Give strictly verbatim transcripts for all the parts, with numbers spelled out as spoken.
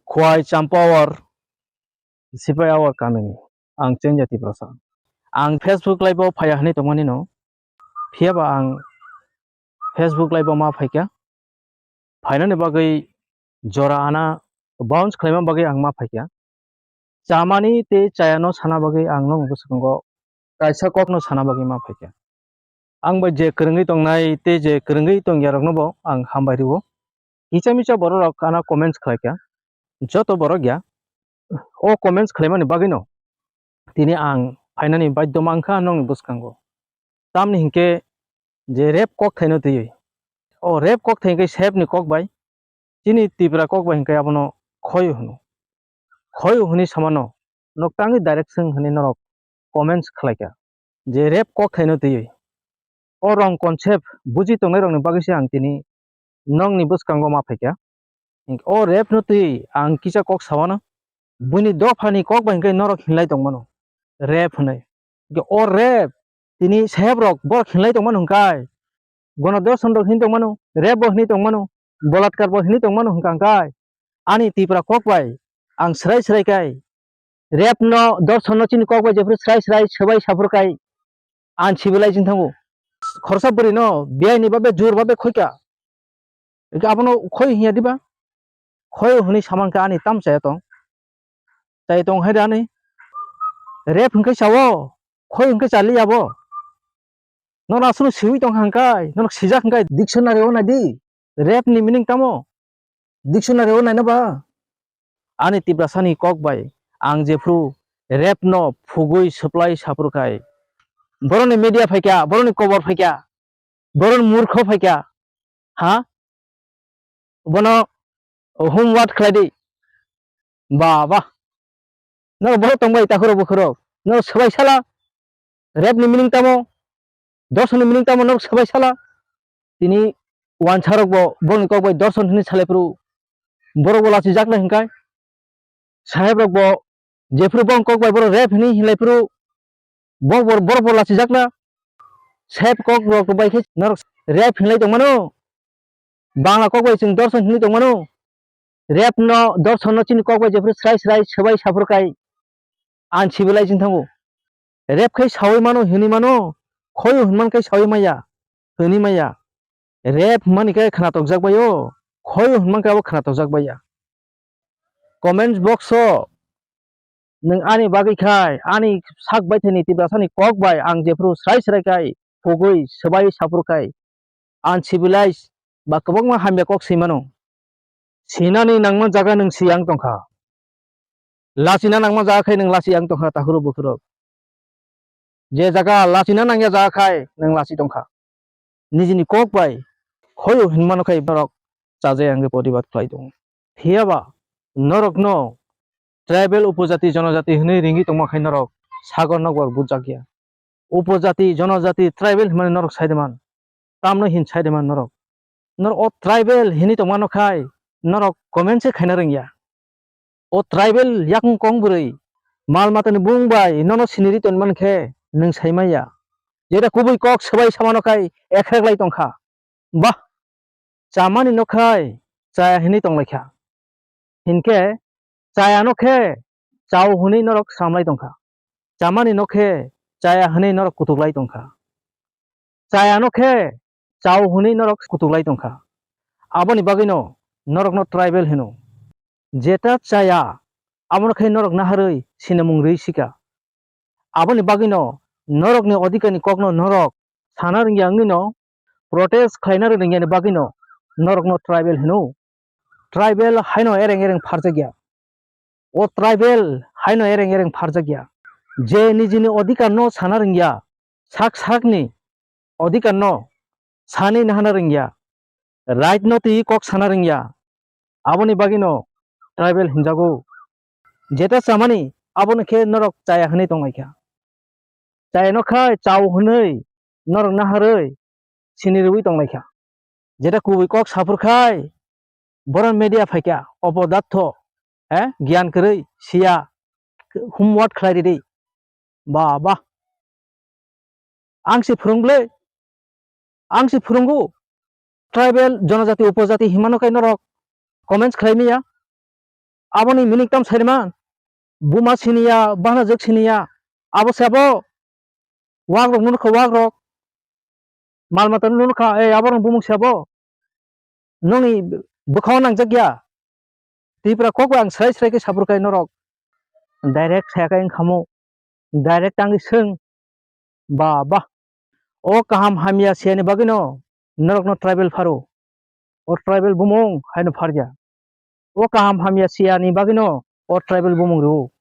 Khwai Champawar, Sipai Awar kamini. Ang Chenja Tiprasa. Ang Facebook live o phaiya hinwi tongmani no. Phiya ba ang Facebook live o ma phaikha. Phainani bagwi jora ana bounce khlaima bagwi ang ma phaikha. Chamani tei chayano sana bagwi ang nokni bwskango kaisa kokno sana bagwi ma phaikha. Ang bai je kwrwngwi tongnai tei je kwrwngwi tongyarokno bo ang hambai rwo. Kisa misa bororok ano comments khlaikha. Joto borok ya. O comments khlaimani bagwino tini ang phainani baidhyo mankha nokni bwskango. Tamni hinkhe je rap kokthaino twiwi. O rap kokthai hinkhe sep ni kok bai. Chini Tipra kok bai hinkhe abono khoyo hwno. Khoyo hwnwi samano. Nok tangwi direct swng hwnwi norok comments khlaikha. Je rap kokthaino twiwi. O wrong concept buji tongnairokni bagwi se ang tini nokni bwskango ma phaikha. O rap no twi ang kisa kok sawano. Buini dophani kok bai hinkhe norok hinlai tongmano. Rap hwnwi. Hinkhe o rap tini sep rok borok hinlai tongmano hwnkhai. Gono dorson rok hinwi tongmano. Rap bo hinwi tongmano. Bolatkar bo hinwi tongmano hwnka hwnkhai. Ani Tipra kok bai ang swrai swrai khai. Rap no dorson no chini kok bai jephuru swrai swrai swbai saphuru khai. Ang sibilai ching thango. Khoroksa bwrwi no biyai ni babe jur babe khoika. Eke abono khoi hinya diba? Khoi hwnwi samang khe ani tam chaya tong. Chaya tong hai da ani. Rap hwnkhe chawo, khoi hwnkhe chali abo. Nono aswk siwi tong hangkai, nono sijak hangkai dictionary o nai di. Rap ni meaning tamo? Dictionary o naina ba? Ani Tiprasani kok bai ang jephru rap no phugwi supply saphru khai. Boroni media phaikya, boroni kobor phaikya, boroni murkho phaikya. Ha? Bono homework khlai di. Ba, ba. Norok borok tongbai takhurok bukhurok. Norok swbai sala. Rap ni meaning tamo? Dorson ni meaning tamo norok swbai sala? Tini wansarok bo borokni kok bai dorson hwnwi salai phuru borok bo lachijaknai hwnkhai. Saheb rok bo jephuru borokni kok bai borok rap hwnwi hinlai phuru borok bo, borok bo lachijakna. Saheb kok rok bai khe norok rap hinlai tongmano. Bangla kok bai chwng dorson hinwi tongmano. Rap no dorson no chini kok bai jephuru srai srai swbai saphuru kai. Ang sibilai ching thango. Rap khai sawi mano, hini mano, khoyo hinman khai sawi maya, hini maya. Rap mani khai khna tokjak baio, khoyo hinman khai abo khna tokjak baiya. Comments box o nwng ani bagwi khai, ani sak baithani Tiprasani kok bai ang jephuru srai srai khai, phugwi, swbai saphuru khai, ang sibilai ba kwbangma hamya kok swi mano. Sinani nangma jaga nwng siyang tongkha. Lachina nangma jaga khai nwng lachiyang tongkha, takhurok bukhurok. Je jaga lachina nangya jaga khai nwng lachi tongkha. Nijini kok bai khoyo hinmano khai norok chajai ang protibad khlai tongo. Phiyaba norokno tribal upojati jonojati hwnwi ringwi tongma khai norok sagor nokbar bujak ya. Upojati, jonojati, tribal hinmani norok sai de man. Tamno hin sai de man norok. Norok o tribal hinwi tongmano khai norok comment se khaina rwngya. O tribal yakung kong bwrwi mal matani bung bai nono siniri tonman khe nwng sai maya. Jeta kubui kok swbai samano khai ekhreklai tongkha. Bah, chamani no khai chaya hinwi tonglaikha. Hinkhe chaya no khe chao hwnwi norok samlai tongkha. Chamani no khe chaya hwnwi norok kutuklai tongkha. Chaya no khe chao hwnwi norok kutuklai tongkha. Aboni bagwino norokno tribal hino. Jeta chaya, abono khe norok naharwi sinamung rwi sika. Aboni bagwino norokni odhikarni kokno norok sana rwngya wngwino protest khlaina rwngyani bagwino norokno tribal hino. Tribal haino ereng ereng pharjakya. O tribal haino ereng ereng pharjakya. Je nijini odhikarno sana rwngya, sak sakni odhikarno sanwi nahana rwngya, right no twi kok sana rwngya, aboni bagwino tribal hinjago. Jeta chamani abono khe norok chaya hwnwi tonglaikha. Chaya no khai chao hwnwi norok naharwi sini rwui tonglaikha. Jeta kubui kok saphur khai boron media phaikha, obodatho, eh, giyan kwrwi siya, homework khlai ridi. Ba, ba. Ang se phwrwng ble. Ang se phwrwngo. Tribal, jonojati, upojati himano kai norok comments khlai maya. Aboni meaning tam sariman? Buma siniya, bahanajwk siniya. Abo se abo. Wakrok nukha, wakrok. Mal mata nukha, ei, aborok bumung se abo. Nokni bwkhango nangjakya. Tipra kok bai ang srai srai khe saphur khai norok. Direct saya khai wngkhamu. Direct tangwi swng. Ba, ba. O kaham hamya siyani bagwino norokno tribal pharo. O tribal bumung haino pharya. O kaham hamya siyani bagwino o tribal bumung rwo.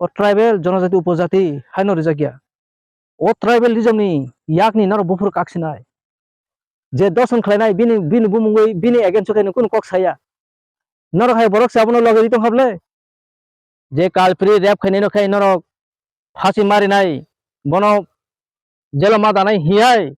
O tribal, jonojati, upojati haino rijakya. O tribalism ni yakni norok buphuru kaksinai. Je doson khlainai bini, bini bumungwi bini against o khe kunu kok saya. Norok hai borok se abono loge ri tong kha bwle? Je culprit rape khainai no khai norok phasi marinai, bono jelo ma danai hiyai,